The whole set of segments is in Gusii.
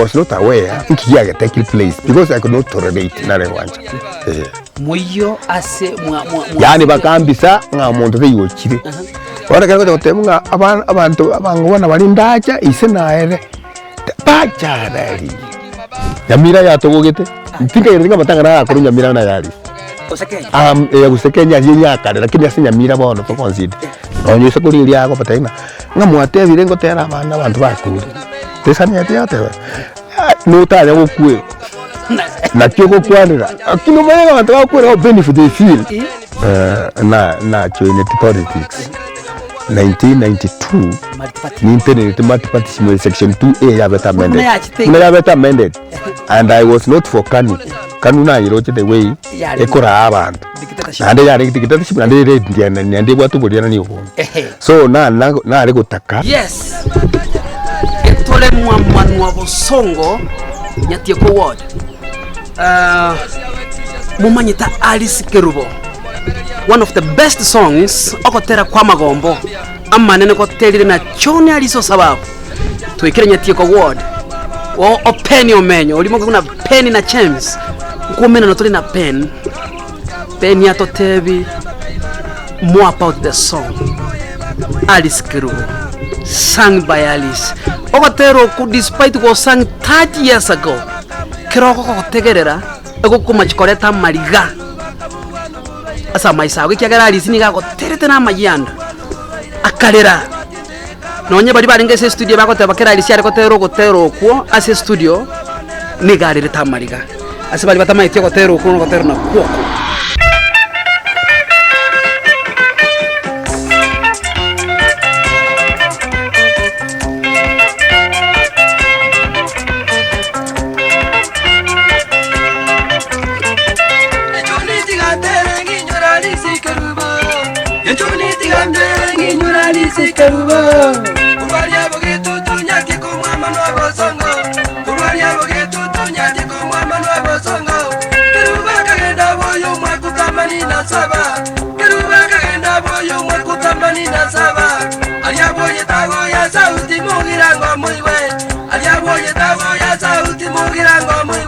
was not aware nki giage taking place because I could not tolerate nare gwancha eh. Moyio ase mwa mwa mwa Yaani bakambisa ng'a omonto taiyo ochire. Bono ekero ngocha goteba ng'a aba abanto abango bono baria ndacha ise naere, bachara riria. Nyamira yatogogete, tinkagereti ng'a amatanga narakorwe Nyamira buna ayare. Gose Kenya. Am eh gose Kenya aria yakare lakini ase Nyamira bono toconsider. Nonye ase korigereria riria agobatebia ng'a, ng'a mwatebire ngotera abana abanto bakure, tesani eti agoteba, notanya gokwerwa, naki ogokwanera, lakini omanye ng'a abanto bagokwera how painful they feel. Na najoineti politics 1992 nintenerete multiparty section 2A yabete amended buna yabete amended and I was not for Kanu, Kanu nayeroche the way ekoraa abanto naende yarenge dictatorship naende ere ndianani naende ebwate oborianani obonge so na nare gotaka. Yes, etore mwamanwa bosongo Nyatieko ward. Momanyete Alice Kerubo, one of the best songs ogotera kwa amagombo amanene goterire na John Alice Osababu. Twaikire Nyatieko ward o o Penny Omenyo oria moke buna Penny na James nkomenana tore na Penny, Penny atotebi more about the song Alice Kerubo sung by Alice. Ogotera okwo despite gosang 30 years ago. Kera ogogotegerera egokomachi koreta amariga ase amaiso ao, ekiagera Alice nigo agoterete na amayianda, akarera. Nonye baria barenge ase estudio bagoteba kera Alice are gotera ogotera okwo ase estudio, nigo arerete amariga. Ase baria batamaeti ogotera okwo nogotera nakwo okwo.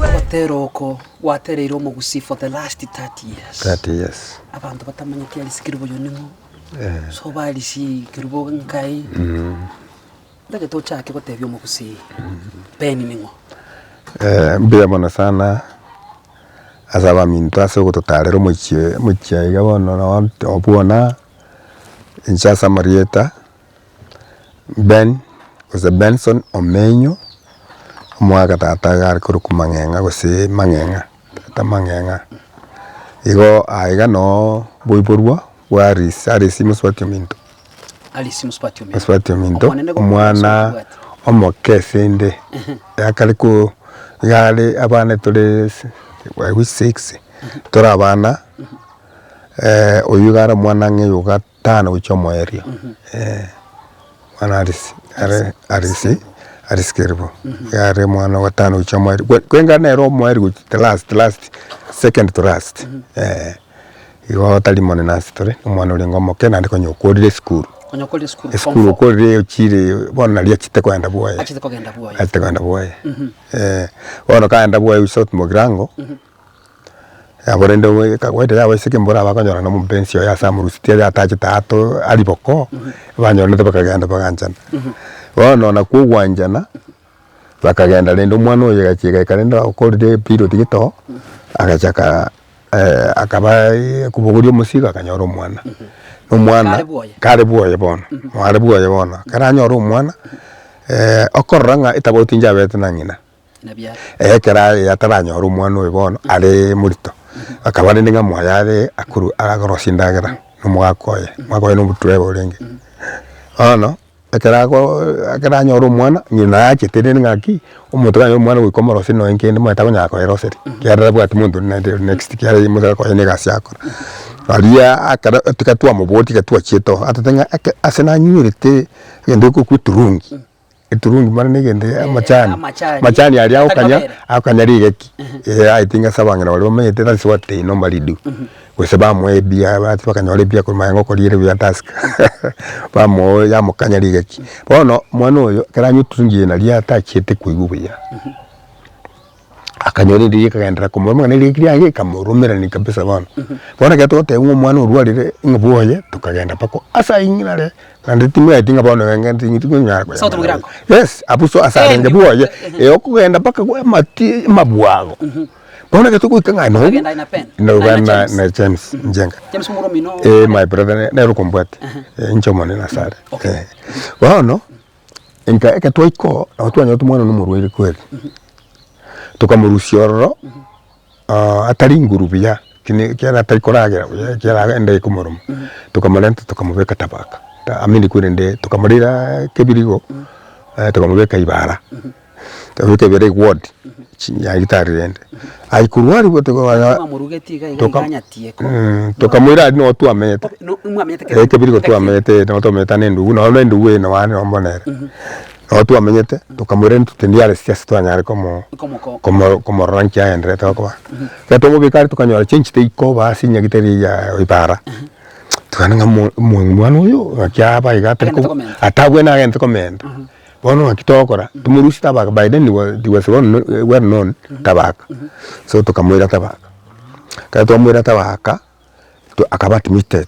Ogotera oko gwatereire omogusii for the last 30 years. 30 years. Abanto batamanyeti Alice Kerubo oyo ning'o, sobo Alice Kerubo nkai, ntagete ochake gotebia omogusii Ben ning'o? Mbuya mono sana ase abaminto ase ogototarera omochie omochie iga bono noo obwona inche ase amarieta. Ben, gose Benson Omenyo, omwaka tata iga are korokwa Mang'eng'a gose Mang'eng'a, tata Mang'eng'a. Igo aiga noo boiborwa bwa Alice, Alice mosubati ominto, Alice mosubati ominto. mosubati ominto, Omonene gokwa omwana mosubati obwate. omoke ase inde, yakare ko iga are abana tore si are we six, tore abana, oywo iga are omwana ng'a oyo tano gochia omoerio, eh, omwana Alice, are Alice, Alice Kerubo, iga are omwana o gatano gochia omoerio, kwe kwenga nere omoerio gochia the last last, second to last, eh. Igo tari monene ase tore, omwana orenge omoke naende konya okorire esukuru, Konya okorire esukuru form esukuru four. okorire ochire bono naria achete kogenda bwoye, Achete kogenda bwoye. achete kogenda bwoye, eh. Bono kagenda bwoye South Mugirango. Nabo rende ekawaida ya abaiseke mbora bakonyora na omopensi oye ase amorusitie aria atachete ato aria boko, banyoranete bakagenda baganchana. Bono nakwo ogwanchana, bakagenda rende omwana oyo egachia egaika rende okorire eperiod gete oo, agachaka akaba kobogoria omosigo akanyora omwana. Na omwana Kare bwoye. kare bwoye bono, are bwoye bono, ekero anyora omwana, okorora ng'a etabauti nchabete na ng'ina. Ekero aye ataranyora omwana oyo bono, are morito, akaba rende ng'a mwaye are akoru akorosia endagera na omogaka oye, omogaka oye na omodriver orenge. Bono, ekero ago ekero anyora omwana, ng'ina achete rende ng'aki, omonto kanyora omwana goika omoroserie nonye kende omanyete takonyara koeroseria, ekiagera tabwati monto onde naende next ekiagera omogaka oye na egasi agokora. Aria akero tiga twamoboria tiga twachiete oo, atotebia ng'a eke ase nanywerete egento gekorokwa eturungi. Eturungi mara na egento amachani, amachani aria agokanya, agokanya rigeki, eh I think ase abang'ina baria bamenyete that's what they normally do. Gose bamoa ebiya bacha bakanyora ebiya korwa magega okoriera buya tusker bamoa yamokanya rigeki. Bono omwana oyo ekero anywa eturungi eye naria atachiete koigwa buya. Akanyora erieri rikagenderera komoroma ng'a nerieki riaye rikamorumerania kabisa bono. Bono ekero togoteba ng'a omwana orwarire ng'a bwoye, tokagenda mpaka ase aing'ina are, naende timanyeti ng'a bono enge tingonyara Ase ogotobogira ango? Yes, abwo so ase arenge bwoye, eh okogenda mpaka gwa amati amabwago. Bono ekero togoika ng'a nobu, Okagenda aye na Ben, noba aye na na James. na James Njenga. James omoro omino Eh, my brother ne- nere okombwatia, inche omonene ase are. Okay. Eh. Bono, Inka ekero twaika oo, nabo twanyorete omwana one omorwaire kweri, tokamorusia ororo atari nguru buya, lakini ekiagera atari koragera buya ekiagera enda ekomoroma, tokamorenta tokamobeka tabaka, I mean korende tokamorera kebirigo, tokamobeka ibara, tokamobeka ibara eward, chinyagitari rende. Aye korwa aria toka Mwamorugetie iga iga toka iga nyatieko. tokamoira aria noo twamenyete. No- mwamenyete Eh, kebirigo twamenyete nabo twamenyete na endugu nonye na endugu eye nabo are nomba nere. Nabo twamenyete tokamoira into the nearest ase twanyare komo Komoko. komo komorora nki aenderete gokoba. Ekero twamobeka aria tokanyora change teikoba ase enyagitari eywo ya ibara, tokana ng'a omo omwana oyo ng'aki aba iga atari Agendete ko komenta. atabwene agente komenta. Bono ng'aki togokora, tomorusie tabaka by then he was he was well known tabaka, so tokamoira tabaka. Ekero twamoira tabaka. Akaba admitted,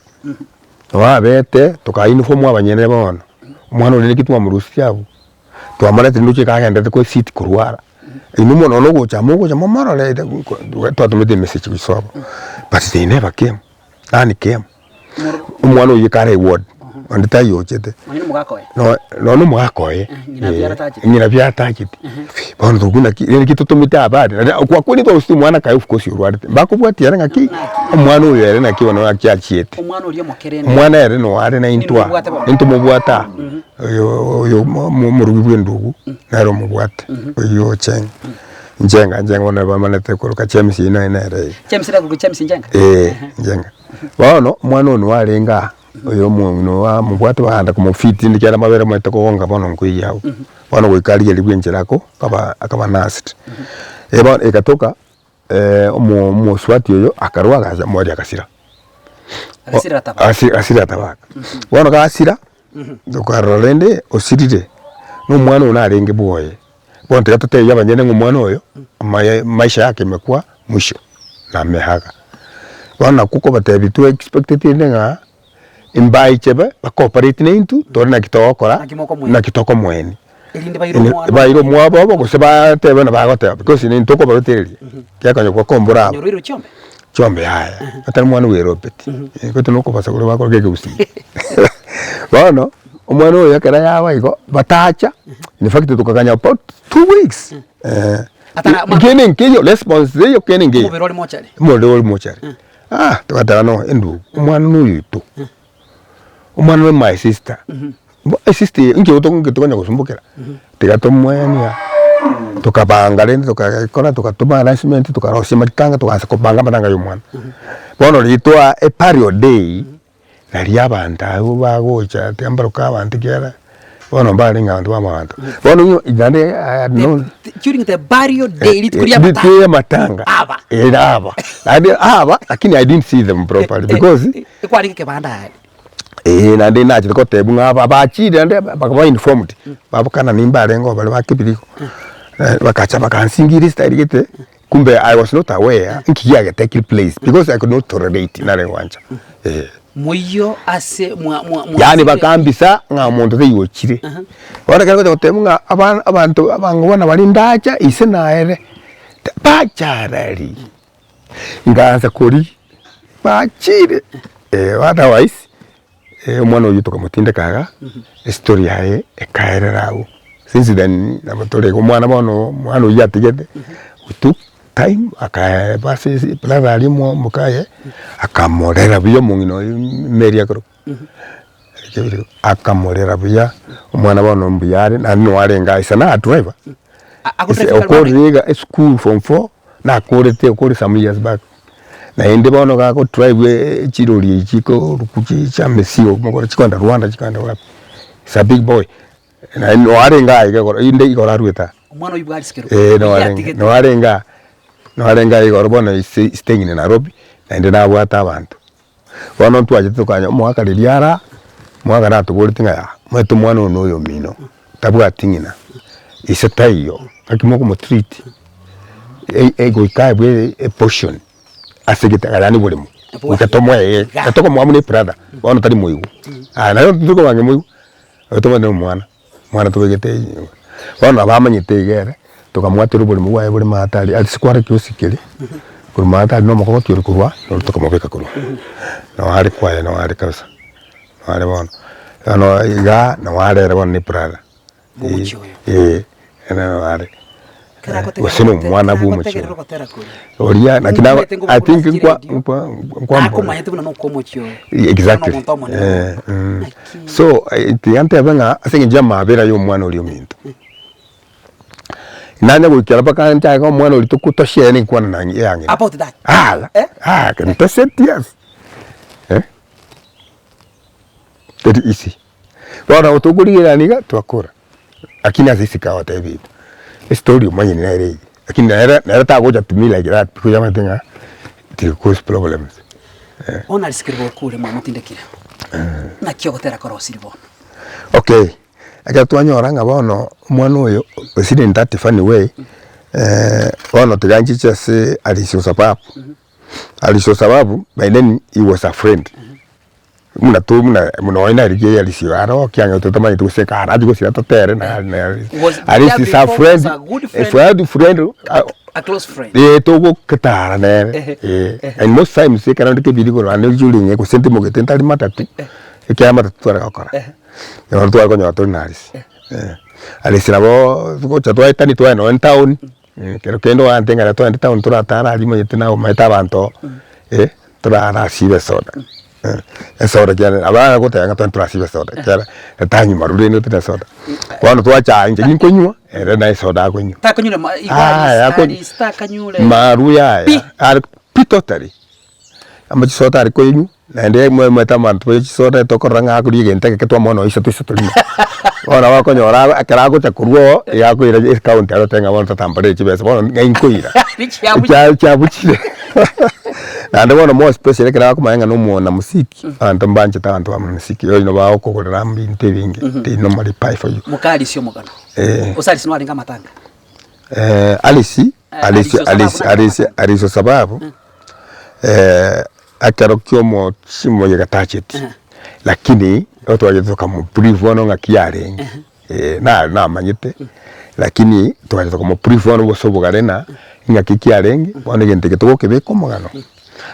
nabo abete tokaa uniform abanyene bono, omwana oria naki twamorusirie abwo, twamoretire ndoche iga agendete kwa eseat korwara, inwe mono nonya ogocha mogocha momorore twatomete emessage gochia sobo, but they never came, none came. Omwana oyio kare eward, onde taiyo ochete, Nonya nomogaka oye. no- nonya omogaka oye, Ng'ina biara tacheti. ng'ina biara tacheti. Bono tokwa naki, rende ki totomete abare, naende okwa kweri twarusirie omwana kaye of course orwarete, mbakobwatia ere ng'aki, omwana oyo ere naki bono naki achiete. Omwana oria omoke rende. Omwana ere no are naintwe aa, Nimobwate bono. nintomobwate aa, oyo oyo mo- mo- omorugi bwa endugu, nere omobwate, oyio Ocheng, Njenga Njenga bono bamanete koroka James eywo naye nere iga. James nakorokwa James Njenga? Eeh Njenga. Bono, omwana oyo nigo arenge aa, oyo omong'ina oyo amobwate bagenda komofit rende ekiagera amabere omanyete kogonga bono nkoiyia abwo. Bono goika arigerigwe enchera ako akaba akaba nursed. Eh bono egatoka omo omosubati oyo akarwa agacha omoerio agasira. Agasira tabaka. Asi asira tabaka. Bono gasira, tokarora rende osirire, na omwana oyo narenge bwoye, bono tiga totebie abanyene ng'a omwana oyo, amaye maisha yake imekuwa mwisho, na amehaga. Bono nakwo okobatebia twe expecteti rende ng'a. Mbaichebe bakooperate naintwe, tore naki togokora, Naki mokomoenia. naki tokomoenia. Erinde baire omwana Baire omwabo obo gose batebe buna bagoteba because nintwe okobabetereria, ekiagera konya gwakombora aba Onyora oirwe chiombe. chiombe yaya, atari mwana bwerobeti, gose nokobasa koria bakoroka ekegusii. Bono, omwana oyo ekero yaba igo, batacha, in fact tokaganya about two weeks, eh, Atara- kende nkeiyo, response teiyo kende nkeiyo. Omobere ore mochari. Omorero ore mochari. Ah, togateba no endugu, omwana noyo oito, omwana oyo my sister, bo esister eye inki oto inki tokonya gosumbokera, tiga tomoenia, tokabanga rende tokakora togatoma arrangement tokarosia amatanga togaansa kobanga amatanga ya omwana. Bono riria twa eburial day. Nario abanto abwo bagocha tiga mbaroke abanto ekiagera bono mbarenge abanto b'amaganto. Bono inwe naende I had known During the burial day, rituko ria rituko amatanga. ria amatanga Aba. eh aba naende aba lakini I didn't see them properly because Ekwarenge ekebanda aria. eh naende nachete kotebwa ng'a aba bachire naende bakaba informed babokana nimbarenge oo baria ba kebiriko bakacha bakansingira estyle gete. Kumbe I was not aware nki giagetekire place because I could not tolerate nare gwancha eh. Moyio ase mwa mwa mwa Yaani bakambisa ng'a omonto taiyo ochire. Bono ekero ngocha goteba ng'a aba abanto abango bono baria ndacha ise naere, bacharari, nkaansa korigia, bachire otherwise. Omwana oyio tokamotindeka iga, estory yaye ekaerera agwo. Since then nabo tore iga omwana bono omwana oyio atigete, we took time akaeba ase ase brother aria omo mokaye, akamorera buya omong'ina oyio Mary akorokwa, akamorera buya, omwana bono mbuya are naende nigo arenge aye na driver, okorire iga esukuru form four, nakorete okore some years back. Naende bono gago drive chirori echi chikoruku chia emesigo mokore chikoenda Rwanda chikoenda wapi, is a big boy. Naende noo arenge aye iga igoro inde igoro arwete aa. Omwana oyio bwarisikirwe, Eh, noo oyio arenge atigete. noo arenge aa, noo arenge aa igoro bono is staying in Nairobi, naende nabwate abanto. Bono ntwachete tokanya omogaka riria ara, omogaka natoboreti ng'a yaya, omanyete omwana oyo noyo omino, tabwati ng'ina, ise taiyo, naki mokomotreat? Goika aebwe eportion ase egetanga yaani oboremo, goika tomoe iga tokomoa buna ebrother, bono tari moigwa. Aya naye tori kobanga moigwa, oyo tobwate na omwana, omwana tobegete bono nabo amanyete iga ere, tokamwatera oboremo bwaye bore maate aria ase kware kiosi keria, korwa maate aria na omokogoti oria korwa, noro tokamobeka korwa. Noo are kwaye noo are kabisa, noo are bono. Bono igaa noo are ere bono na ebrother. Bw'omochie oyo. Ee, ere nabo are. Kera agotegerera Gose nomwana kera bw'omochie agotegerera oyo. ogotera koria. Oria naki na Nimanyete I think ngokura nkwa chiredio. nkwa nkwa Nakomanyete buna nokw'omochie oyo. Exactly. Nomonto omonene. Eh, mm. Naki. So, eh, tiga ntebe ng'a ase eng'encho y'amabera ya omwana oria ominto, nanye goikera mpaka nchake omwana oria toku toshare enkwana na ng'i ya ng'ina. About that. Aya, Eh? ah, ntoseti ase, eh, teri easy. Bono tokorigerania iga twakora, lakini ase isiko agotebia igo, estory omanyire nere eywo, lakini nere nere tagocha to me like that because amanyete ng'a it will cause problems. Bono arise kerubo okure mwamotindekire, naki ogotera korosirie bono? Okay, ekero twanyora ng'a bono omwana oyo osire in that funny way, bono tiga nchiche ase Alice Osababu, Alice Osababu by then he was a friend. Buna to buna buna oye narigia earisio aro kiang'e totamanyeti gose ekara achi gosira totere na na Was Alice there is a before friend was a good a friend? friend friend A close friend. eh togoketara nere eh and most times ekero ande kebiri igoro ande during gose ntimogete ntari matatu ekiagera matatu tware gokora nabo tware konyora tore na Alice eh. Alice nabo togocha twaetania twaenda nonye town Ekero kende oante ng'a togende town toratare aria omanyete naye omanyete abanto eh, torarasibe esoda esoda ekiagera nabo agoteba ng'a twende torasibe esoda ekiagera etanywa maru rende otari na esoda. Bono twachaya inche ninkonywa, ere naye esoda akonywa. Takonyure ma igo Yaya Alice, akonywa Alice takanyure maru pi. yaya are pi totally. Amo chisoda are koinywa, naende omanyete abanto ba chisoda tokorora ng'a akoria egento egeke twamona oisa toise torimo. Bono nabo okonyora ago ekero agocha korwa oo, iga akoira ekaunti agotebi ng'a bono tata mbarere chibesa bono ng'ai nkoira. Chiabuchire. Chia chiabuchire. Naende bono more especially ekero akomanya ng'a na omonamuziki, abanto mbanchete abanto ba muziki, oyo nabo agokogorera ebinto ebinge, they normally buy for you. Mokarisia omogano. Eh. Gose Alice nwarenge amatanga? Alice, Alice, Alice, Alice, Alice Osababu, ekero kia omochie moyega tacheti, lakini ekero twachete tokamobrief bono ng'aki yarenge, na namanyete, lakini twachete tokamobrief bono gose obogare na ng'aki kiarenge, bono egento eke togokebeka omogano,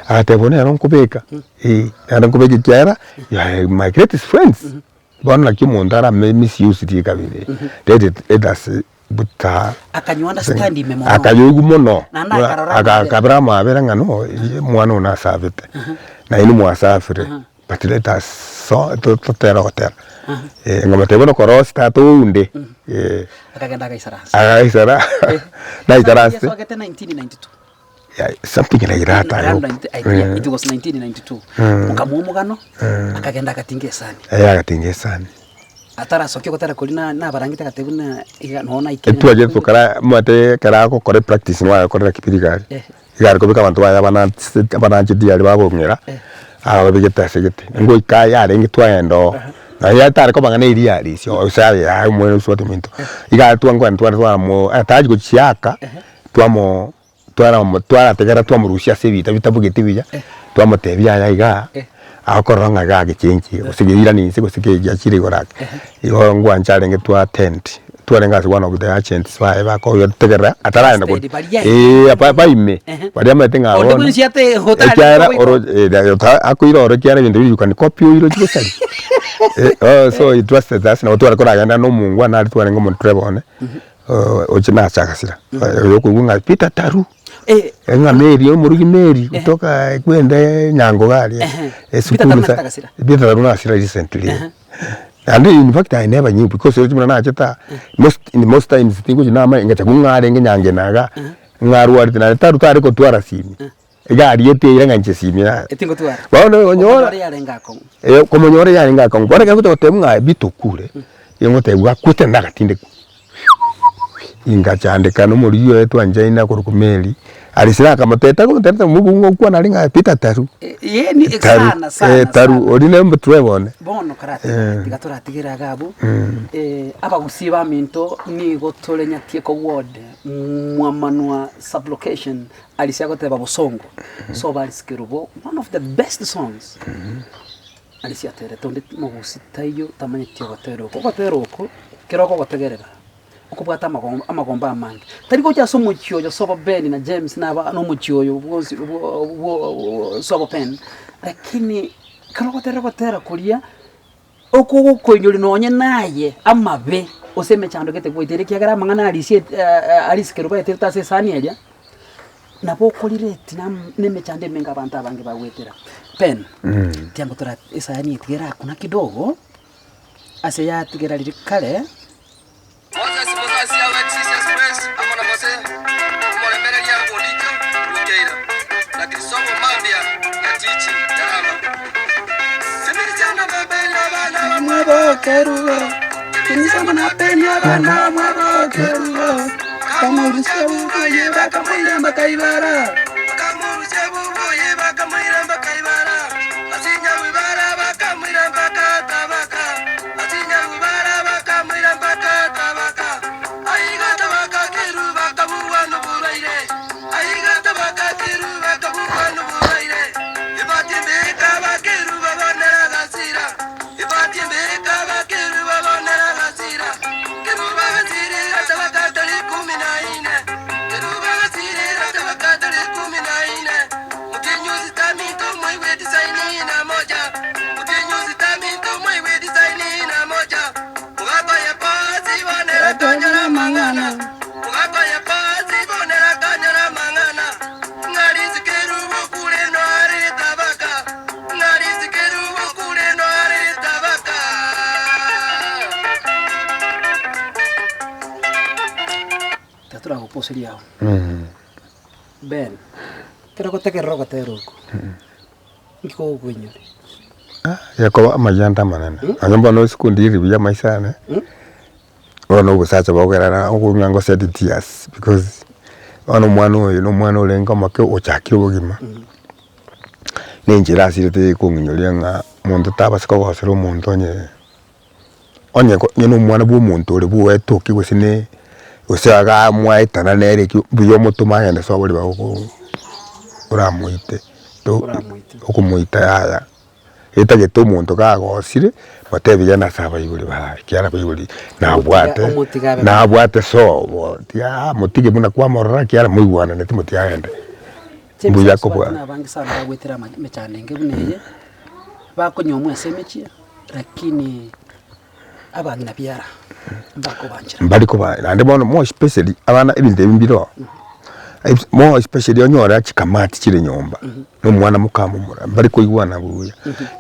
agateba bono nero nkobeka, nere nkobeka ekiagera you are my greatest friends, bono naki omonto arame misuse rikabere, let it let us buta Akanywa understand ime mono. akayoigwa mono Naende akarora amabera. akabera amabera ng'a no omwana oyo nasabete naende mwasafire but let us so totere ogotera nkamotebia bono korosia tata ounde Akagenda agaisaransa. agaisara naikaransete Yasogete 1992. yeah, something like that I Around hope. 90 I think it was 1992. Mokamoa omogano, akagenda agatinga esani. Eh, agatinga esani. Atarasokia ogotera koria na nabarangete agatebia buna iga nonya naikire. Etwache tokara omanyete ekero agokora epractice nigo agokorera kipindi iga aria. Eh. Iga are kobeka abanto baye abananse abanancheti aria bagong'era, Eh. ababegete ase gete. Ngoika yarenge twagenda oo, nonya tare koba ng'a na eria arisia gose aye aye omwene osubati ominto. Iga aria twangwana tware twamo atachi gochiaka, twamo twaramo twarategera twamorusia ase ebita bitabugeti buya, twamotebia yaya igaa, agokorora ng'a igaa gechenchire gose keirani inse gose giachire igoro ake. Igo ngwancha arenge twa attend, twarenge ase one of the agents baye bakoyotegerera ataragenda ko Instead baria eeh aba baime, baria bamaete ng'a Onde bono, bwensi ate otare ekiagera goika. oro akoira oro ekiagera ebinto biria you can copy oire ochie gosaria. Oh so he trusted us nabo tware koragenda na omongwana aria twarenge omotreba one. Oche nache agasira, oyo okoigwa ng'a Peter Taru, Eh. ng'a Mary omorugi Mary kutoka kwende Nyangoga aria, Ehe. Peter esukuru Taru sa nachete agasira? Peter Taru nasira recently. Naende in fact I never knew because roche buna nachete aa, most in most times tingochi namanya ngacha kong'a arenge Nyangena igaa, ng'a arwarete naende Taru tare kotwara simi, iga ariete eira ng'a inche simi yaya. Etingotwara. Bono onyora. Komonyora yarenge akong'u. Eh, komonyora yarenge akong'u. Bono ekero ogocha gotebwa ng'a Peter okure, nigo ngotebiwa akwete naende agatindekwa. Ingachandeka na omoriri oye twanchaine akorokwa Mary, arisire akamotebia tari komotebia omokungu ngokwana are ng'a Peter taru, Yaani taru, sana sana eh taru sana. oria nere omotwe bone. Bono karatiga Eh. tiga toratigere iga abwo, abagusii baminto nigo tore Nyatieko ward, Mwamanwa sub-location, Arisi agoteba bosongo, sobo Arisi Kerubo, one of the best songs. Arisi aterete onde mogusi taiyo tamanyeti ogotera oko, ogotera oko kero okogotegerera okobwata amagombo amagombo amange, tari gocha ase omochie oyo sobo Ben na James na aba na omochie oyo bwonsi bwo bwo sobo Ben, lakini ekero ogotera ogotera koria, okogokoinyoria nonye naye amabe gose emechando gete gwaiteire ekiagera amang'ana arisia arisia kerubo aeterete ase esani eria, nabo okorireti na na emechando emenge abanto abange bagoetera. Ben, tiango tora esani eye tiga erakuna kidogo, ase yatigera riria kare. Moses mosasia owe Jesus Christ amo na Mose omoremereria bw'Ondikio bw'Okeira, na Krisobo mambia Nyatichi Yarama. Tiga toragoposeria agwo. Ben, ekero ogotegerera ogotera oko, inki kogokoinyora? Gekoba amayanda amanene, nonye bono isiko ndiri buya amaiso ane, bono obosacha bogerara okong'a ngo shed tears because bono omwana oyo na omwana orenge omoke ochakire obogima, na enchera asirete ekong'inyoria ng'a monto tabasa kogosera omonto onye onye ko onye na omwana bwa omonto ore bwetoki gose ne gose iga mwaetana nere ekio mbuya omotome agende sobo ribaga oko oramoite to Oramoite. okomoita yaya. Etagete omonto kagosire, motebie genda ase abaibori baye, ekiagera abaibori nabwate Omotiga abe nabwate sobo tiga motige buna kwamorora ekiagera moigwananeti motiga agende. Mbuya Chibisasu kobua. abanto nabange sana bagoetera ama emechando enge buna eye, bakonyomwa ase emechie, lakini abang'ina biara mbakobanchera. Mbari koba naende bono more especially abana ebinto ebi mbire oo, more especially onyore chikamati chire nyomba, na omwana mokamomura mbari koigwana buya.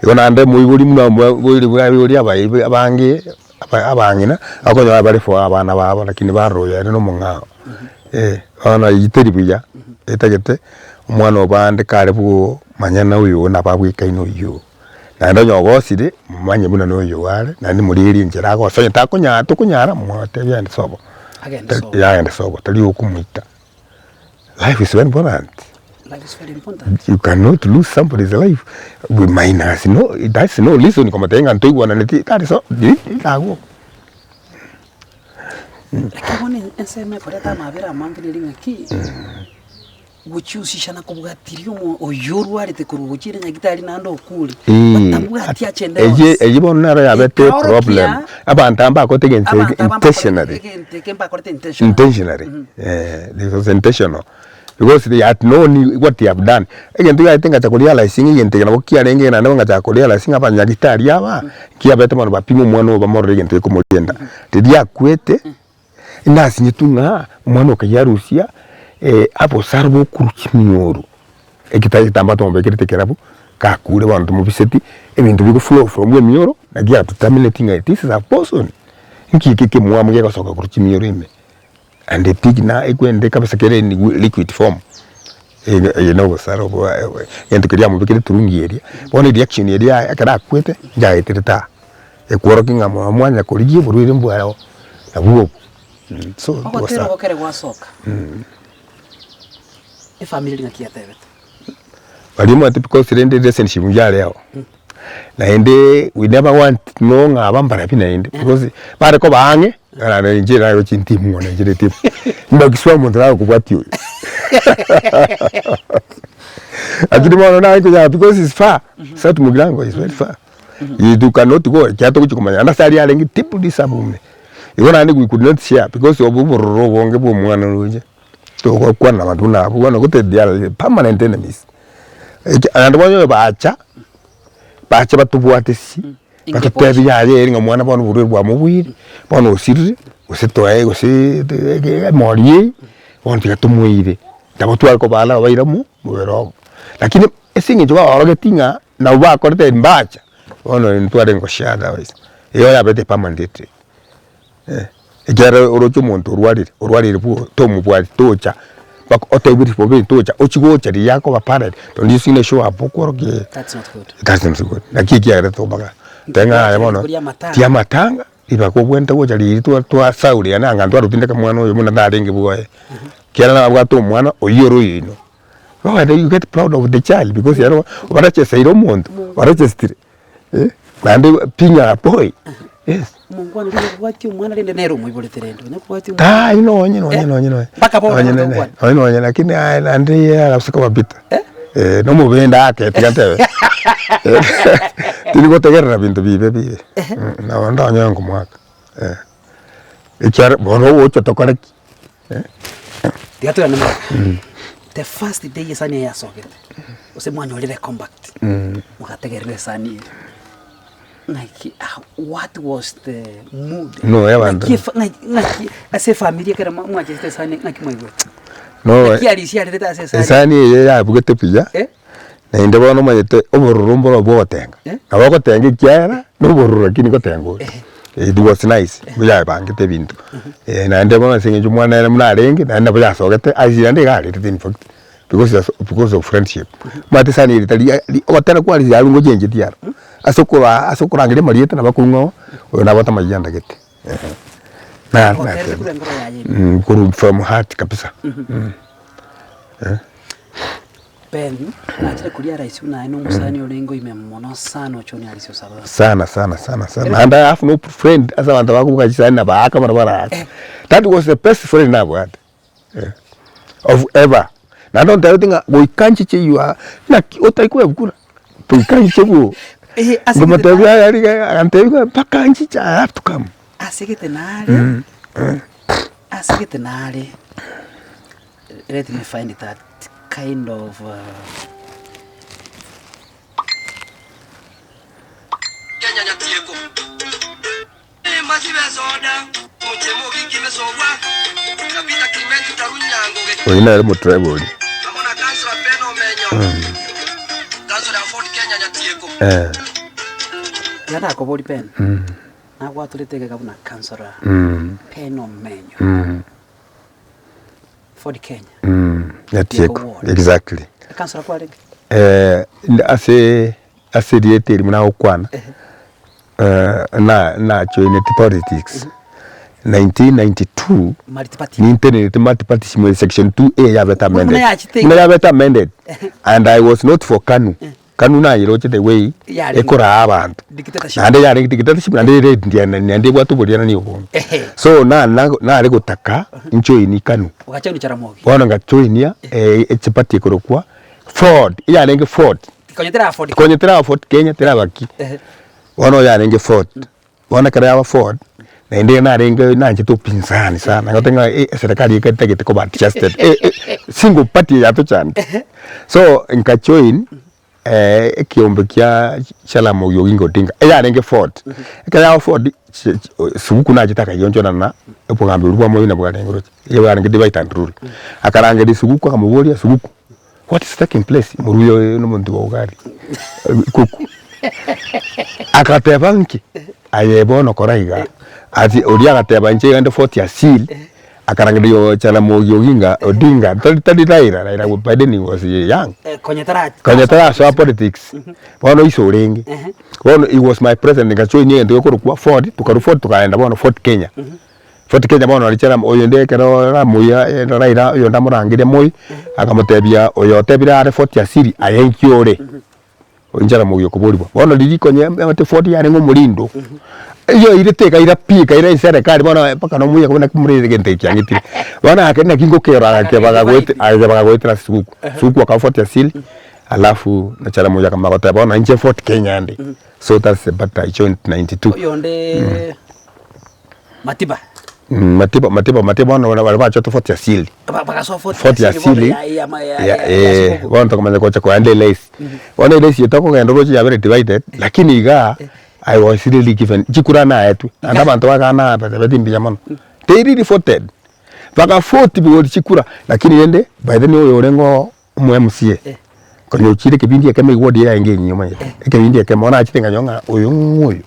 Igo naende moibori buna oboiri bwa abaibori abairi abange aba abang'ina, okonyora bare for abana babo lakini barora oyo ere na omong'ao, eh, bono eywo teri buya, etagete omwana obande kare bwooo manya na oyo nabo abwekaine oywo. Naende onye ogosire, momanye buna noyo are, naende morigererie enchera agosa, onye takonyara tokonyara, motebie agende sobo, Agende sobo. yaya agende sobo, tari okomoita. Life is very important, Life is very important. you cannot lose somebody's life we minus no that's no reason komotebia ng'a ntoigwananeti that is all riria agwo. Lakini bono ensemo ekoreta amabera amange neri ng'aki, gochihusisha na kobwatiria omo oyio orwarete korwa gochia ere nyagitari naende okure, batabwati agenda Eye yonsi. eye bono nero yabete Ekaorokia, eproblem, abanto aba mbakorete egento eke abanto aba mbakorete intentionally, egento eke mbakorete intentionally. intentionally, eh, it was intentional because they had known what they have done. Egento giaete ngacha korealize ng'a egento eke nabo kiarenge naende ngacha korealize ng'a abanyagitari aba, kiabete bono bapime omwana oyo bamorore egento gekomorienda. Riria akwete. Nasinyetwe ng'a omwana okayia arusia abosaro bokorwa chimioro, ekita egetambaa twamobekerete ekerabu, gakure bono tomobiseti, ebinto bigo flow from emioro, naki yatotermineti ng'a this is a poison, nki eke ekemwamu gegosoka korwa chimioro ime, and the pig na ekwende kabisa kere in liquid form, eye eye na obosaro bwa egento keria amobekire eturungi eria, bono ereaction eria yaye ekero akwete, yaeterete aa. Ekworokia ng'a mwanya korigia oborwaire mbwao, nabwo obo. So Ogotera oko kere gwasoka, efamiri eria ng'aki yatebete? Baria omanyete because rende relationship yare ao, naende we never want to know ng'a aba mbarabi naende because bare koba ang'e, naro inche naroche ntimu mono inche netimu, mbakiswa omonto nagokobwatia oyo lakini bono naye konyara because is far, South Mugirango is very far, you cannot go ekiagera togochia komanya naende ase aria arenge deeply sub igo naende we could not share because of obororo obonge bwa omwana oroche. Togokwana na abanto buna abwo, bono gose they are permanent enemies. Eki naende bono onye bacha, bache batobwate si, batotebie yaya ere ng'a omwana bono oborwaire bwamobuire, bono osirire, gose toe gose emori eye, bono tiga tomoire. Nabo tware kobaa nabo baira mo mobere obo. Lakini ase eng'encho baorogetie ng'a nabo bakorete mbacha, bono ntwarenge goshare otherwise, igo yabete permanently. Ekiagera oroche omonto orwarire, orwarire bwo tomobwati tocha mpaka otebiwe bobe tocha ochie gocha riria akoba parent don't you see ne show up okworokia That's not good. that's not good naki ekiagera tobaga teba ng'a aye bono Rituko ria amatanga. ria amatanga ribaga obwenerete gocha riria twa twasaure yaani anga ntwarotindeka mwana oyo buna tarenge bwoye ekiagera nabwate omwana oyio ore oyoino bono you get proud of the child because ere obarecheseire omonto orechestire. Naende pi ng'a boy, yes. Omongwana oria okobwatia omwana rende nere omoiborete rende, onya kobwatia omwana. Aye nonye nonye nonye nonye. Mpaka bono Nonye nabo nene, tokwana. nonye nonye lakini aye naende yeye arabisa koba bitter. Eh? Eh, nomobende ake tiga ntebe. Tindi gotegerera binto bibe bibe, nabo ndanyore nkomoaka, eh. Ekiagera bono ogocha tokore ki? Tiga toirane magega. The first day esani eye yasogete, gose mwanyorire compact, mogategerera esani eye, naki what was the mood? No, abanto. Naki efa ng'aki ng'aki ase efamiri ekero mwa mwachesete esani ng'aki mwaigwete? No, Naki arisia arerete ase esani? esani eye yabugete buya. Eh? Naende bono omanyete obororo mboro bwa ogotenga, Eh. nabo ogotenga ekiagera na obororo lakini gotenga ore. It was nice, buya yaebangete ebinto, naende bono ase eng'encho omwana ere buna arenge, naende nabo yasogete ase naende iga arerete in fact, because of because of friendship. Omanyete esani eri tari ri ogotera kware riaria ngochenchetie aro, ase okoraa ase okorangeria amarieta nabo akong'u oyo nabwate amayianda gete, naro Oterete nateba. korwa enkoro yaye ime. Korwa from heart kabisa. Ben, nachire koria rais buna aye nomosani orenge oime mono sana ochonie arise osaba. Sana sana sana sana naende I have no friend ase abanto bakobuga chisani na baaka barabwo baraaka. That was the best friend nabwate eh, of ever. Naende ontebeti ng'a goika nchiche you are naki otari kwebukura goika nchiche bwo. Eh, ase Nkamotebia yaya riga agantebia ng'a mpaka nchiche I have to come. Ase gete nare, ase gete nare, let me find that kind of Kenya nyatieko masibe soda moche mogiki mesogwa Kapita Clement Tarunyangoge Oyo nere omotribe oria. amo na Councillor Ben Omenyo Councillor ya Ford Kenya nyatieko. Eh. Tiga nakobori Ben, nagwatorete egeka buna councillor Ben Omenyo. Ford Kenya. Nyatieko, exactly. Ekansora kwarenge? Ase ase erieta eri buna agokwana, na najoineti politics 1992, Multiparty. nintenerete multiparty simwe section 2A yabete Buna amended. yachete Buna yabete amended, and I was not for Kanu. Kanu nayeroche the way Yarenge. ekoraa abanto. Dictatorship. Naende yarenge dictatorship naende ere ndiana naende ebwate oborianani obonge. Ehe. So na na nare gotaka njoini Kanu. Ogachoini Jaramogi. Bono ngajoinia echipati ekorokwa Ford, eyarenge Ford. Konya tera Ford. Konya teraba Ford Kenya teraba ki. Ehe. Bono yarenge Ford. Bono ekero yaba Ford, naende narenge nanchete upinzani sana, ngote ng'a eh eserekari eke etagete koba adjusted eh eh single party eye yatochandire. So nkajoin ekiombe kia Jaramogi Oginga Odinga, eyarenge Ford. Ekero yaba Ford, chi chi subuku nachete akaionchorana na obogambi boria bwa Moi nabwo bwarenge roche, iga bwarenge divide and rule. Akarangeria Subuku akamoboria, Subuku, what is taking place? Moruya oyo nomonto bwa Ugari, kuku. Agateba nki? Aye bono kora iga, ati oria agateba inche iga nde Fort Asil, akarangeria oyo Jaramogi Oginga Odinga, tari tari Raila, Raila by then he was young. Konya tara Konya tarasoa politics, bono iso orenge. Bono he was my president nkajoinia egento gekorokwa Ford, tokarwa Ford tokaenda bono Fort Kenya. Fort Kenya bono riche ram oyonde ekero ramoyia Raila oyonde amorangeria Moi, akamotebia oyo otebire are Fort Asili aye inki ore? Inche Ramogi okoborigwa. Bono riria konya emate Fort yarenge omorindo, eyio oirete ekaira pi ekaira eserekari bono mpaka na omoyia akabuna naki more egento eke kiang'etire. Bono ake naki ngokerora agakeba gagoete agakeba gagoetera ase suguku. Suguku akaba Fort Asili, alafu na Jaramogi akamanya goteba bono inche Fort Kenya nde. So that's the but I joined 92. Oyonde Matiba. Matiba Matiba Matiba bono baria bachete Fort Asili. Ba- Bagasoa Fort Fort Asili bono Asili ya- ya- ya- ya ya- ya eh, Subuku. bono tokamanya gocha koenda elesi. Bono elesi eye tokogenda oroche yabere divided, lakini igaa I was really given chikura naetwe, naende abanto bagana batebeti mbuya mono. They really voted, bagavoti bori chikura, lakini rende by then oyo orenge oo omo MCA, konya ochire ekebindi ekemo eward yarenge enyia omanyete, ekebindi ekemo bono nachete nkanyora ng'a oyo ng'o oyo,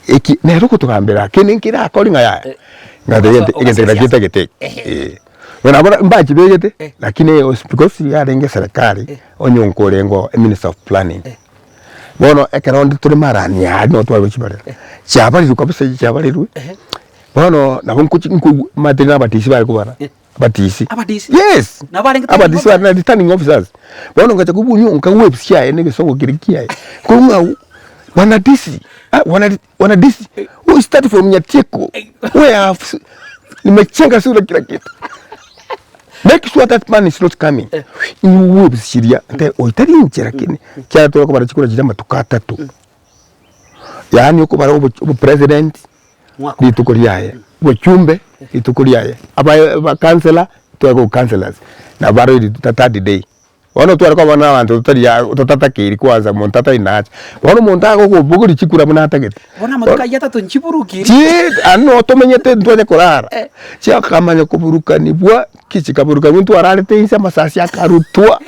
eki nere ogotogambera lakini nkere akori ng'a yaya, ngateba egento egento eke nakio ntagete eke eh. Bono abwo mbachibegete, lakini because yarenge serikali, onye nkorenge oo eminister of planning, bono ekero onde tore marani aria nabo tware gochibarera, chiabarirwe kabisa chiabarirwe, bono nabo nkochi nkoigwa omanyete na abatisi bare kobara. Abatisi. Abatisi? Yes. Nabo barenge Abatisi bare na returning officers. Bono ngacha kobunywa nkagwa ebisi yaye na egesongo keria kiaye. Nkoigwa ng'a bwana DC, ah bwana bwana DC, we start from Nyatieko where I have nimechenga sura kila kitu. Make sure that man is not coming. Inywe ebisi chiria, nte oitari inche lakini kiagera tware kobara chikura chiria amatuko atato. Yaani okobara obo obopresident. rituko riaye, obochumbe rituko riaye, aba abacouncillor tware ko councillors nabo bare the third day. Bono tware koba na abanto totari aa totatakeiri kwanza monto atari nacha, bono omonto agokobogoria chikura buna atagete. Bono amatuko ayio atato nchiburukiri. Chii aria noo tomenyete ntwanye korara, chiakamanya koburukanigwa, ki chikaburukanigwa ntwararete inse amasasi akarutwa,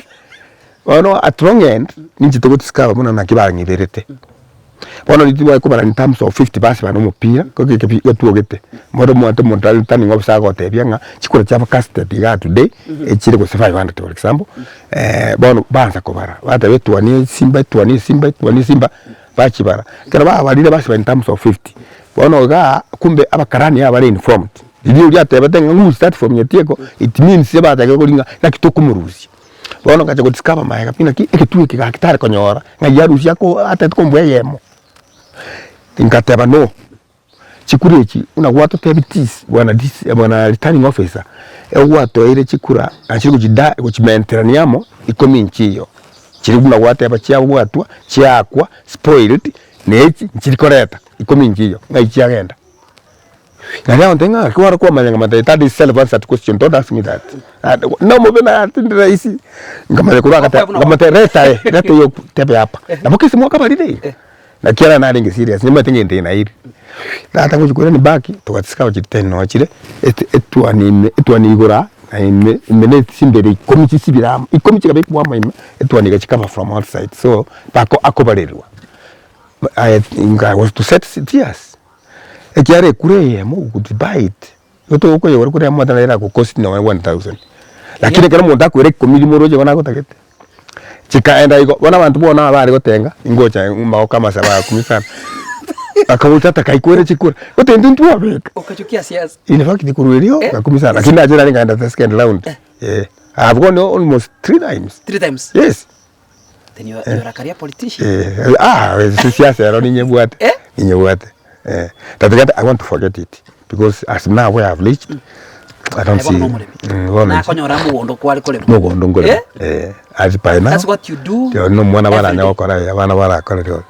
bono at long end, ninche togotiscover buna naki bang'iberete. Bono riria tibware kobara in terms of 50 basi bare omopira getwogete bono omwate omonto are returning officer agotebia ng'a chikura chiabo casted igaa today echire gose 500 for example bono baansa kobara bateba etuoni esimba etuoni esimba etuoni esimba bachibara. Ekero babarire basiba in terms of 50 bono igaa kumbe abakarani aba bare informed riria oria atebete ng'a who start from Nyatieko it means ebachakire koringa naki tokomorusia. Bono ngacha godiscover magega pi naki egetuo eke gaki tare konyora, ng'ai arusia ako atagete kombua eyemo. Ngateba no, chikura echi buna gwatotebia tis bwana DC bwana returning officer, egwatoeire chikura nachire gochida gochimenterania amo ikomi nchiyo, chiria buna gwateba chiabwatwa chiaakwa spoiled na echi nchiri koreta ikomi nchiyo, ng'ai chiagenda. Naende agontebia ng'a gaki kware kwamanya nkamanya that is self answered question don't ask me that. Nomobe naye tindi rahisi, nkamanya korwa agate nkamotebia reta aye reta eyo tebe hapa. Nabo kese mwakabarire iga, naki ere narenge serious nimanyete ng'a egento eke nairire. Tata ngochia koirani back, togatisika gochia ten noo chire, ete etuani ime etuani igoro aa na ime ime na chimbere ikomi chisibire amo, ikomi chikabekwa amo ime, etuani egachi cover from outside so bako akobarerwa. Aye I was to set tears. Ekiagera ekura eyemo would buy it, igo tokoyegora kore amate naye eragokost nonya 1000. Lakini ekero omonto akoira ikomi rimo oroche bono agotagete, chikaenda igo, bono abanto bono aba bare gotenga, ingocha magoko amasabo akumia sana, akagocha tata kaikwere chikura, gose intwe ntwabeka. Okachukia siasa. In fact korwa erio, ngakumia sana, lakini nachire nare nkaenda the second round, eh, I have gone almost three times. Three times? Yes. Then you are, you are a career politician. Eh, ah, siasa ero ninyebwate. Eh? Ninyebwate. Eh. Tatigate I want to forget it because as now where I've reached I don't Aye, see. bono nomoremi. Mm, bono Nakonyora mogondo kware korema. mogondo nkorema. Eh? Eh, as by now. That's what you do. Tio no mwana every baranya day. gokora eh, abana barakora riorio.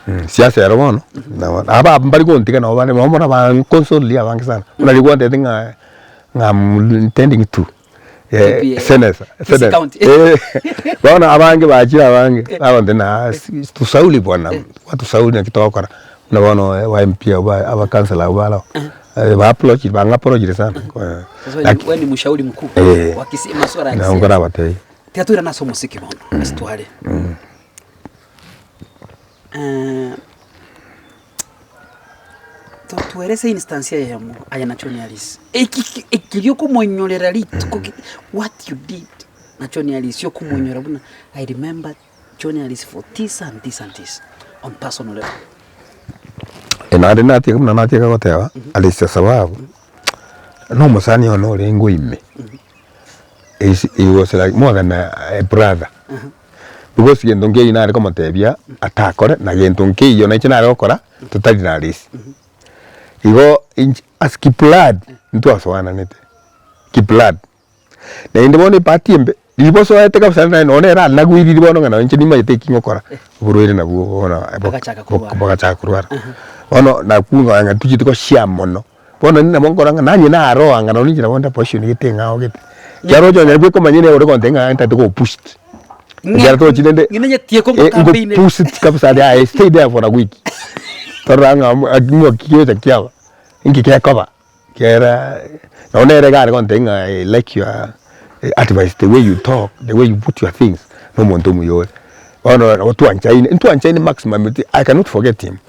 Mm, siasa ero bono nabo aba mbari gontiga nabo bare nabo bono banconsolia abange sana. Buna riria gwantebeti ng'a ng'a I'm intending to. TPA. Senator, Kisii senator. County. Eh, bono abange bachire abange bagonte na tusauli bwana gwatusauli naki togokora buna bono eh, ba MP abwo ba abacouncillor abwo baroo eh, ba approach bang'approachire sana Sasa wewe ni- Laki- wewe ni mshauri mkuu Eh. wa Kisii masuala ya nabo kisiasa. nkorabatebie. Tiga toirane ase omosiki bono ase tware. Eh, Totwerese instance eyemo aye na John Alice. Eki ki ekeria okomoinyorera rituko ki what you did na John Alice okomoinyora buna I remember John Alice for this and this and this on personal level. Naende natiga buna natiga goteba, Alice sababu. Na omosani one orenge oime, is he was like more than a brother, because gento nkeiyo nare komotebia atakore na gento nkeiyo nainche nare gokora totari na risi. Igo inche ase kiblood ntwasoananete, kiblood. Naende bono ebahati embe, riria bosoete kabisa naende nonye nere anagoiririe bono ng'a nonye inche nimanyete eki ngokora, oborwaire nabwo bono Bagachaka korwara. bagachaka korwara. Bono nakwo ng'a tochieti goshare mono, bono inche nabo nkorora ng'a nanye naroa ng'a nonye inche nabo nde position gete eng'ao gete, ekiagera oche onyare bwekomanya nere ore gontebia ng'a ntagete go pushed, ekiagera tochi rende Ng'imenyetie eh, kongokampeine. ngo pushed kabisa aria I stay there for a week, torora ng'a ng'aki gegocha kiaba, inki gekoba. Ekiagera nonye nere iga are gontebia ng'a I like your advice, the way you talk, the way you put your things, na omonto omuya ore. Bono nabo twanchaine, ntwanchaine maximum I cannot forget him.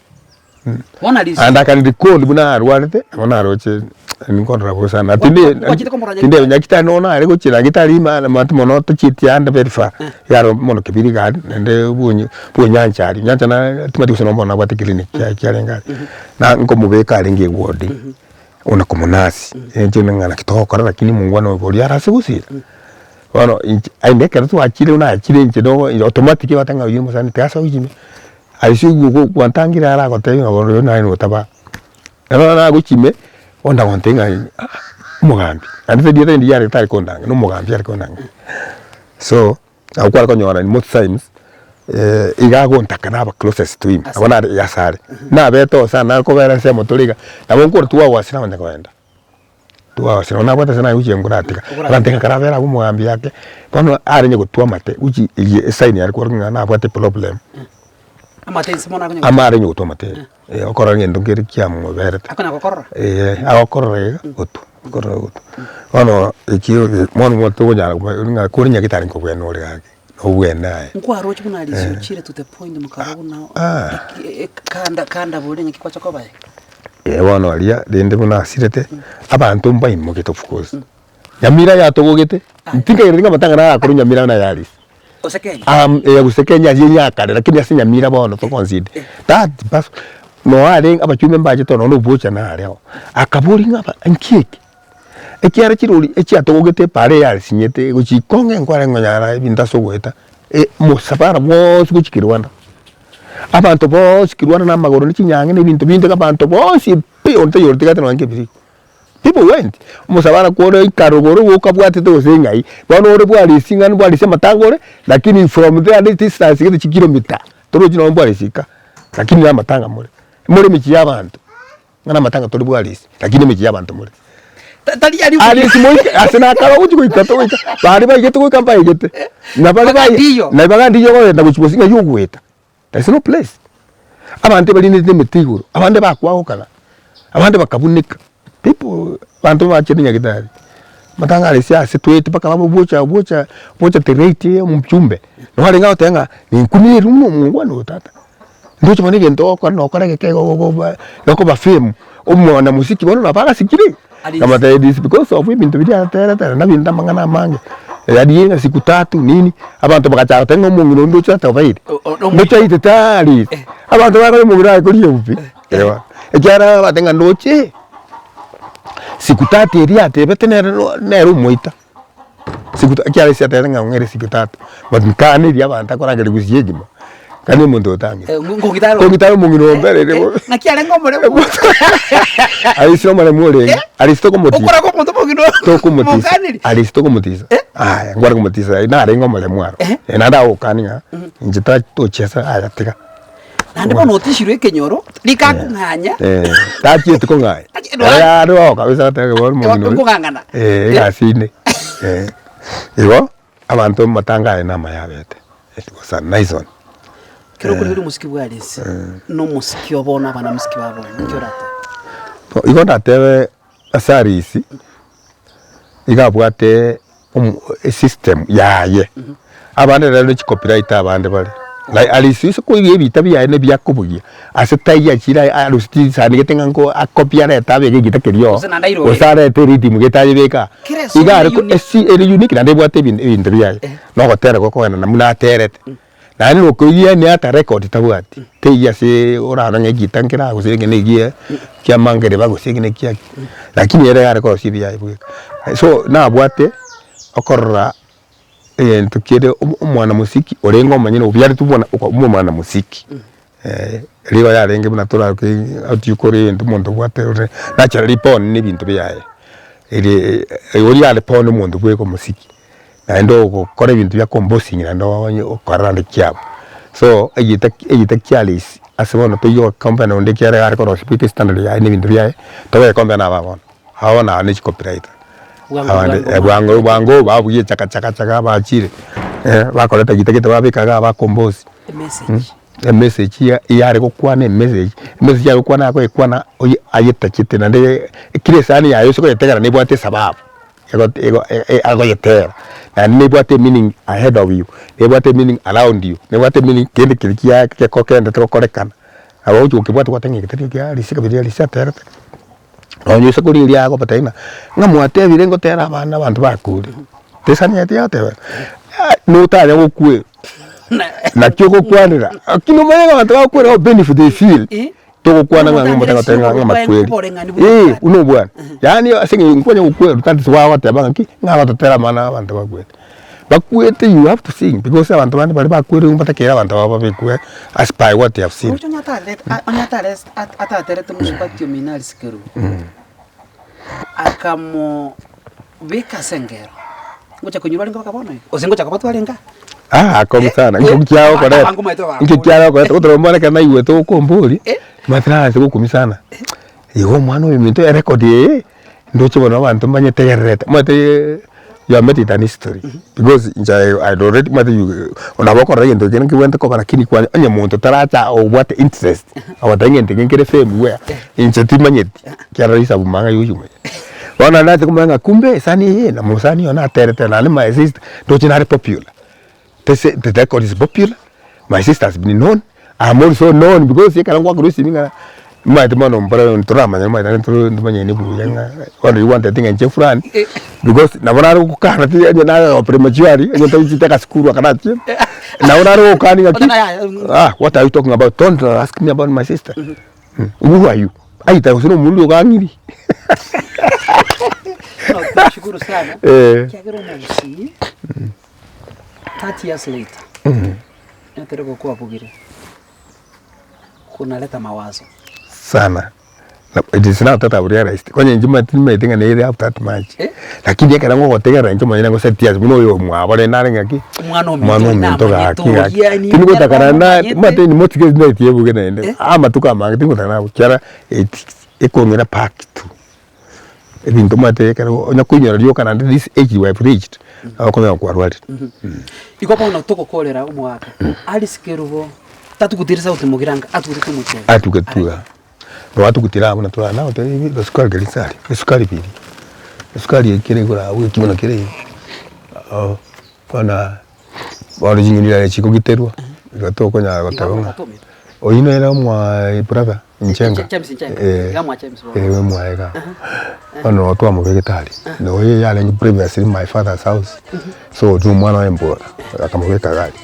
Bono Alice. And I can recall buna arwarete, nabo naroche nkorora bobe sana. Tindi Gwachete komorora tinde nyagetari nonya nare gochia nyagetari ime amato mono tochieti ande very far, iga aro mono kebiri iga aria naende bwonye bwonyancha aria, nyancha na timanyeti gose nonya bono nabwate clinic kiarenge aria. Na nkomobeka arenge eward, ona komonurse, inche ng'a naki togokora lakini omongwana oyo oria arase gosira. Bono inche aye ekero twachire nachire inche nogo automatic ogoteba ng'a oyio omosani tiga asoe ime, aye oigwe gwantangire aragotebie ng'a bono oyo naye notaba. Ekero nagochia ime, bono ndagontebia ng'a ah omogambi, naende tari rieta rinde tari kondanga, na omogambi are kondanga. So. Nabo kware konyora in most times iga agontaka naba closest to him, nabo nare ase are. Nabete oo sana nakobera ensemo tore iga, nabo nkore twagwasire nonye kogenda, twagwasire nonye nabwate ase nagochia nkoratiga, korantega karabere abwo omogambi ake, bono arenge gotwa amate which eye esign yare korokia ng'a nabwate eproblem. Amate inse mono akonya Ama arenge gotwa amate, okorora egento nkere kiamoberete. Akonya gokorora? Eeh, agokorora iga, gotwa, okorora gotwa. Bono ekio bono nigo tokonyara ng'a kore nyagetari nkobwena ore gaki, nobwene aye. Nkwaroche buna Alice ochire to the point mokaba buna Ah. kanda kanda bori ng'aki kwacha koba aye. Eh bono aria rende buna asirete, abanto mbaimogete of course. Nyamira yatogogete, ntinkagereti ng'a amatanga narakorwe Nyamira buna ya Alice. Gose Kenya. Am eh gose Kenya ayio yakare lakini ase Nyamira bono to consider that person noo arenge abachumbe mbachete ororo na obocha nare oo, akaboria ng'a aba nki eke? Ekiagera chirori echiatogogete epara eyarisinyete gochia ikong'e nkware konyara ebinto ase ogoeta, mosafara bwonsi gochia Kirwanda. Abanto bonsi Kirwanda na amagoro na chinyang'e na ebinto binde abanto bonsi pi onde taiyo otigate nonye nkebisiko. People went, omosabara kwore oika rogoro igo okabwatete gose ng'ai, bono ore bwarisia ng'a bwarisia amatanga ore, lakini from there ne distance gete chikilomita, torochi nonye bwarisia ika, lakini na amatanga more. More emechie ya abanto, ng'a na amatanga tori bwarisia, lakini emechie ya abanto more. Tari aria Arisi moike ase nakare ogochi goika togoika, baria baigete goika mbaigete, na baria bai Bagandiyo. na bagandiyo okogenda gochia bosio ng'ai ogoeta. There is no place. Abanto ebarinete emete igoro, abande bakwagokana, abande bakabuneka. People, abanto bachire nyagetari, amatanga aria ase toete mpaka babogocha gocha gocha the rate ya omojumbe, nabo arenge agoteba ng'a ninkumia ere buna omongwana oyo tata, ndoche bono egento ogokora nokora egeke igo gogoba gokoba fame, omwana mosiki bono nabo agasikire. Nkamotebia it is because of ebinto biria aterete na ebinto amang'ana amange, yaani ng'a siku tatu nini, abanto bagachaka goteba ng'a omong'ina oyio ndoche atobeire, ndoche aitete aria, abanto bakore omong'ina aye koria ebubi, ewa, ekiagera babatebia ng'a ndoche siku tatu eria atebete nere nere omoita. Siku ta ekiagera ase atebete ng'a ong'ere siku tatu, but nkaneria abanto akorangeria gusii egima, kani omonto otang'ete. Nkong'ita Kong'ita are omong'ina o mbere ere bo. Naki arenge omoremu. Arisi omoremu orenge, arisi tokomotisa. Okoraka omonto omong'ina Tokomotisa, mokaneri. arisi tokomotisa, aya nkware komotisa narenge omoremu aro, naende agokani ng'a inche ta tochiesa aya tiga. Naende bono otishirwe ekenyoro, rikakong'anya. Tachieti kong'anya, Tachieti- ere are oo kabisa atebe bono omong'ina oyo, Nkong'ang'ana. egasi inde, igo abanto amatanga aye namaya abete, it was a nice one. Ekero okorigereria omosiki bwa Alice, na omosiki o bono abana mosiki ba bono, naki oratebe? Igo ndatebe ase Alice, iga abwate omo esystem yaye, abande rero ne chicopyright abande bare, like Alice ase koiga ebita biaye na ebiakobugia, ase taiyo achire aye arusie chisani gete ng'a nko acopy arete abeke egita keria oo, Gose naende airore. gose arete erythm gete ayebeke aa, Kera esong iga are ere unique. esi ere unique naende ebwate ebin ebinto biaye, na ogotera gokogenda na buna aterete. Naende nokoigia ne ata record tabwati, teiyo ase orarore ng'a egita nkere aa gose eke na egie kia mangereba gose eke na ekiaki, lakini ere yare korosia ebiaye bweka. So nabwate okorora egento kere omo omwanamosiki orenge omonyene obiaretwe buna oka omwanamosiki rigo yarenge buna torake ati kore egento omonto obwate ore naturally born na ebinto biaye, eri oria are born omonto bweka omosiki. Naende ogokora ebinto bia composing naende onye okorora naende kiabo. So egita egita kia rahisi ase bono toiyo gocompare na onde ekiagera are korosia bweka estandard yaye na ebinto biaye, togoecompare na aba bono. Aba bono aba ne chicopyright. Bwango Abande bwango bwango bwango babugia chaka chaka chaka bachire, bakoreta egita gete babeka igaa bacompose. Emessage. Emessage ya yare gokwana emessage, emessage yare gokwana agoekwana oye ayetachete naende kera esani yaye ase koyetegera nebwate esababu. Ego ego agoyetera, naende nebwate emeaning ahead of you, nebwate emeaning around you, nebwate emeaning kende keria kia gekogendete gokorekana. Nabo ogochi gokebwata gwateba ng'a eke tari ekia risiko biria risi aterete. Nonye ase koria eria agobatebia ng'a, ng'a mwatebire ngotera abana abanto bakure, tesani yaye tiyagoteba notanya gokwerwa, naki ogokwanera, lakini omanye ng'a abanto bagokwerwa how painful they feel. Togokwana ng'a ng'a goteba ng'a amakweri. Eh, buna obwana. Yaani ase eng'encho nkonya gokwerwa tari twagoteba ng'aki, ng'a abatotera amang'ana abanto bakwete. Bakwete you have to sing because abanto bande baria bakwerire mbatakeire abanto aba babekwe as per what they have seen. Roche onye atarete onye atarest ataterete mosubati omino Alice Kerubo, akamobeka ase engero. Ngocha konywa barenge mpaka bono iga, gose ngocha koba twarenge aa? Ah, akong'u sana, inki kiagokoreta, inki kiagokoreta, goteba bono ekero naigwete okomboria, omanyete nase gokumia sana, igo omwana oyo ominto erecord eye, ndoche bono abanto mbanyetegererete, omanyete you have made it an history, because inche I had already omanyete you nabo okorora egento ekio nkebwenerete koba lakini kwani onye monto taracha obwate interest, ogoteba ng'a egento eke nkere fame where, inche timanyeti, ekiagera risabu mang'a yoyomanya. Bono naende nacha komanya ng'a kumbe esani eye na mosani one naterete naende my sister ndoche nare popular, tese the record is popular, my sister has been known, I am also known because ekero ngwakerwa esimi ng'a omanyete bono mbore ntoramanya omanyete naende toro ntomanyaine buya ng'a bono riria gwantebetie ng'a inche fulani because nabo nare gokana ti onye nare prematurely onye ntaichete agasukuru aka nachie, nabo nare gokani ng'aki ah what are you talking about don't ask me about my sister. Who are you? Aye gose na omonto okang'iri. Nakushukuru sana Eh. ekiagera omogusii 30 years later ekero gokwabugire kunaleta mawazo. Sana. Na it is now that I've realized konya inche mate nimanyete ng'a nere have that much. Eh? Lakini ekero ngogotegerera inche omonyene ngo set years buna oyo omwabo rende nare ng'aki Omwana ominto omwana ominto namanyete gaki gaki. oria ni- Tingotakana na namanyete. omanyete in most cases naetie ebuge naende Eh? amatuko amange tingotaka nabo ekiagera it ekong'ira back to ebinto omanyete ekero onya koinyora rioka naende this age you have reached nabo okonyora kwarwarire. Igo bono togokorera omogaka Alice Kerubo tatugutire sauti mogiranga atugutete omochie. Atugetuga. Twatugutire abwo na twa nagotebia esukari keria sari, esukari biria, esukari eye kere igoro abwo ekimo kere iga, bono bono ching'eni chiaye chikogiterwa, igo tokonyara goteba ng'a oywo nere omwa brother Nchenga, eh, eh omwaye igaa. Bono nabo twamobegete aria, na oyo yarenge previously in my father's house, so oywo omwana oye mbora, akamobeka iga aria.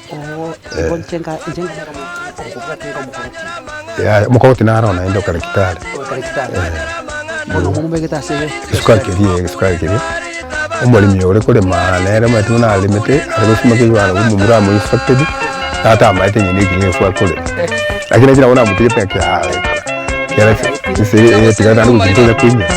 Yaya omokogoti naro oo naende okare Kitale. Esukari keria eh esukari keria, omoremi ore korema nere omanyete buna aremete, are gosimeka ebibando buna omomura amo instructed, natamaete ng'a neki nigo akorema. Lakini inche nabo namotigete ng'a kiaye kera ase ase eh tiga naende gochia ntonya koinyora.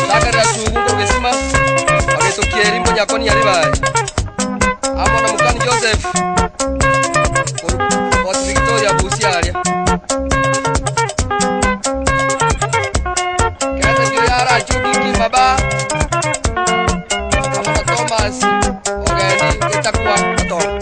Sakarera Sugu nkorwa gesima, bagetokia eri Monyakoni Aribae, amo na mokani Joseph korwa Fort Victoria Busia aria. Kera enchera yarachuki Kimaba amo na Thomas Ogendi Getakwa Otongo.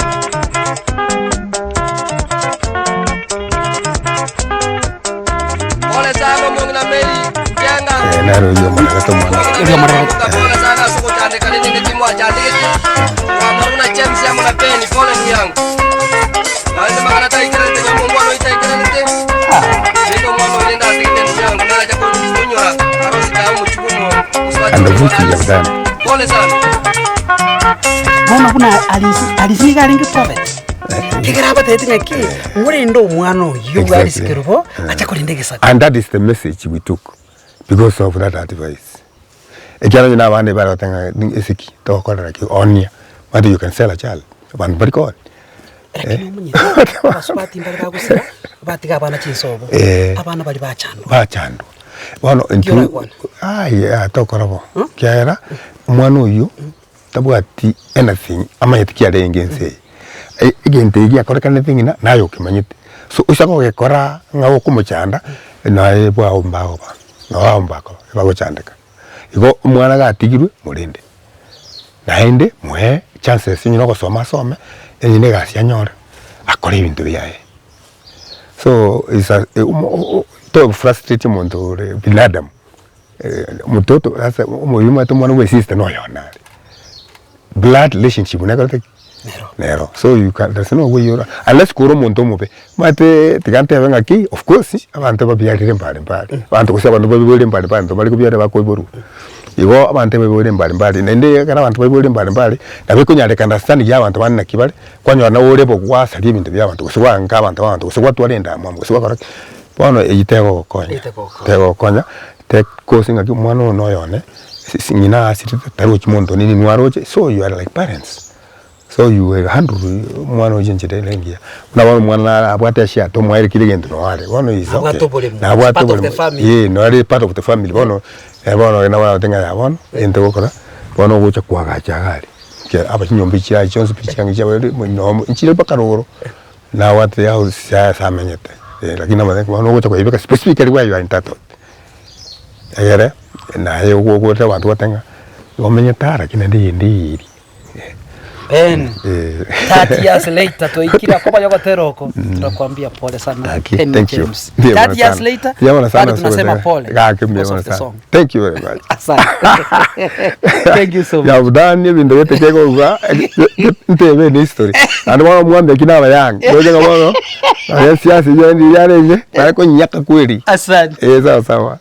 Pole sana omong'ina Mary Njenga. Eh, nere oyio omorerete omwana oye. Oria omorerete. Pole sana ase ogochandeka rende ng'aki mwachandegete. Mwamara buna James amo na Ben, pole ndugu yangu. Naende amang'ana taikererete nyuma omwana oyo taikeranete. Rende omwana oyo rende atigete ndugu yangu naracha konyora arosete aa omochie bw'omo mosubati And oyo of which you have done. Pole sana. Bono buna Alice, Alice nigo arenge prophet. Ekero abatebetie ng'aki, morende omwana oyio bwa Alice Exactly. Kerubo, ache korenda egesaku. And that is the message we took because of that advice. Ekiagera onye na abande bare goteba ng'a esiki togokorera ki onia, but you can sell a child, abanto mbari koonia. Lakini omanyete, abasubati mbare bagosira, batiga abana chinsobo, Eh. abana baria bachandwa. Bachandwa. Bono Ki intwe orakwane? aye yaya tokora bo, ekiagera omwana oyio tabwati anything amanyete ki arenge ense eye. E- egento eki giakorekanete ng'ina naye okemanyete. So ase kogekora ng'a okomochanda, naye bwaomba oba, naomba koba bagochandeka. Igo omwana gatigirwe morende, naende moe chances onye na ogosoma asome, onye na egasi anyore, akore ebinto biaye. So is a to frustrate omonto ore binadamu, omototo sasa omoyio omanyete omwana bwa esista noyone are, blood relationship nekorete ki? Nero. Nero. So you can there's no way ora unless kore omonto omobe, omanyete tiga ntebe ng'aki of course abanto babiarire mbare mbare, abanto gose abanto baiboire mbare mbare ntobare kobiara bakoiborwa. Igo abanto baiboire mbare mbare naende ekero abanto baiboire mbare mbare, nabo ekonyareka understanding ya abanto bande naki bare, kwanyora nawe ore bo gwasaria ebinto bia abanto gose gwaanka abanto ba abanto gose gwatwara endamwamu gose gwakora ki, bono eyio tegogokonya, Tegogokonya. tegogokonya, tekosi ng'aki omwana oyo noyone, sisi ng'ina asirete tarochi monto onde ninwe aroche, so you are like parents, so you will handle omwana oyio enchera ere engiya. Buna bono omwana nare abwate eshiato omoere kera egento noo are, bono is okay. Nabwate oboremo, Nabwate part of the oboremo, family. eh, nare part of the family bono, bono nabo agote ng'a yaya bono, egento ogokora, bono ogocha koagacha iga aria, ekiagera aba chinyomba echi chiaye chionsi pi chianga chiaye nomo nchire mpaka rogoro, nabwate house yaye ase amenyete, lakini namanyete bono ogocha koyebeka specifically where you are entitled. Egere naye ogocha abanto batebe ng'a omenyete aa lakini naende eyende eye eria. Ben, Eh. 30 years later twaikire akoba yogotera oko tunakwambia pole sana Gaki, Henry thank you. James. Mbuya mono 30 years sana. later Mbuya mono sana bado tunasema ase pole Gaki, mbuya because mono of the sana. song. Thank you very much. Asante. Thank you so much. Yabudani ebinto gete kegouga ntebe ne history. Naende bono omwambe ki naba young. Ndoche ng'a bono, nonya siasa eywo yarenge, bare konyaka kweri. Asante. Eh sawa sawa.